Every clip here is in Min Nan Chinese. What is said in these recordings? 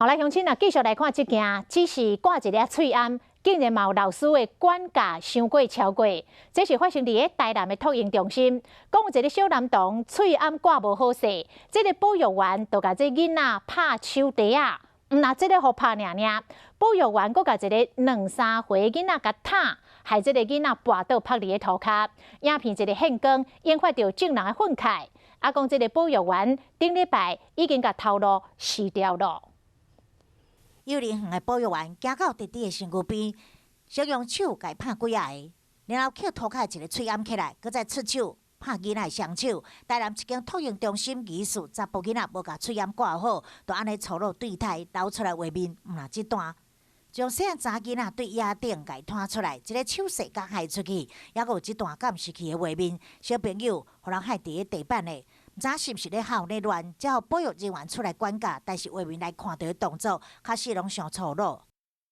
好來，鄉親啊，繼續來看這件，只是掛一粒喙罨，竟然嘛有老師的管教傷過超過。這是發生佇咧台南的托嬰中心，講有一個小男童喙罨掛無好勢，這個保育員就共這囡仔拍手袋仔，毋但這个予拍爾爾，保育員閣共一个兩三歲囡仔共踢，害這個囡仔跋倒趴佇咧塗跤。影片一个現光，引發著眾人的憤慨。啊，講這个保育員頂禮拜已經共頭路辭掉了。幼兒園的保育員行到弟弟的身軀邊，先用手共伊拍幾仔下，然後抾塗跤一个喙罨起來，閣再出手拍囡仔的雙手。台南一間托嬰中心疑似查埔囡仔無共喙罨掛好，就按呢粗魯對待，流出來畫面毋但這段，將細漢查囡仔對椅頂共伊拖出來，一个手勢共害出去，猶閣有這段監視器的畫面，小朋友予人害佇咧地板的。毋知是毋是咧哭咧亂，才予保育人員出來管教，但是畫面來看著的動作，確實攏傷粗魯。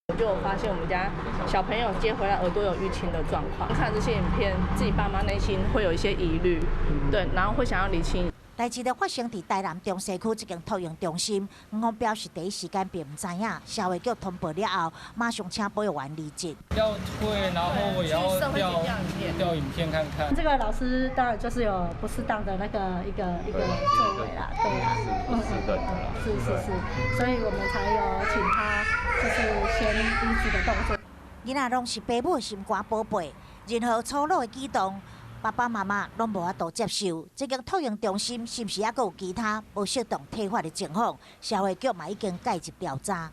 我就發現我們家小朋友接回來耳朵有淤青的狀況，看這些影片，自己爸媽內心會有一些疑慮，對，然後會想要釐清。代誌就發生佇台南中西區這間托嬰中心，園方表示第一時間並毋知影，社會局通報了後，馬上請保育員離職。要退，然後我也要調調影片看看。這個老師當然就是有不適當的那個一個一個作為啦，對啊，是是是，所以我們才有請他就是先離職的動作。囡仔攏是爸母的心肝寶貝，任何粗魯的舉動，爸爸媽媽攏無法度接受。這間托嬰中心是毋是猶閣有其他無適當體罰的情況？社會局嘛已經介入調查。